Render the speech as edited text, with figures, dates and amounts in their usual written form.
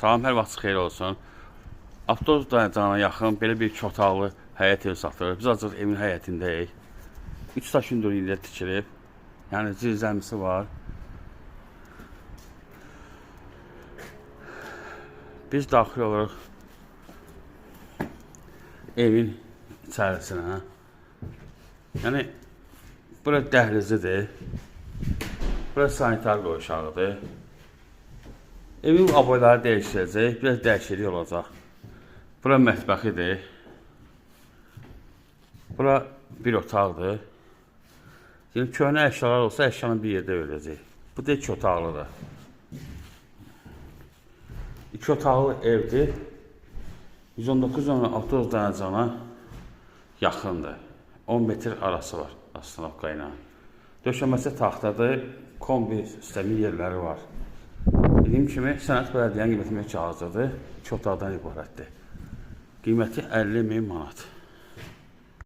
Salam, hər vaxt xeyir olsun. Avtobus dayanacağına yaxın belə bir iki otaqlı həyət evi satılır. Biz azıq evin həyətindəyik. 3 daş hündürlüyündə tikilib. Yəni zirzəmisi var. Biz daxil oluruq evin içərisinə. Yəni bura dəhlizidir. Bura sanitar qovşağıdır. Evin aboyları dəyişiləcək, biraz dəyişiklik olacaq. Bura mətbəxidir. Bura bir otaqdır. Yəni köhnə əşyalar olsa əşyanı bir yerdə verəcək. Bu da iki otaqlıdır. İki otaqlı evdir. 119 nömrə avtobus dayanacağına yaxındır. 10 metr arası var astanovka ilə. Döşəməsi taxtadır, kombi sistemi yerləri var. Dediyim kimi sənəd bələdiyyənin qiyməti kağızıdır. İki otaqdan ibarətdir. Qiyməti 50 min manat.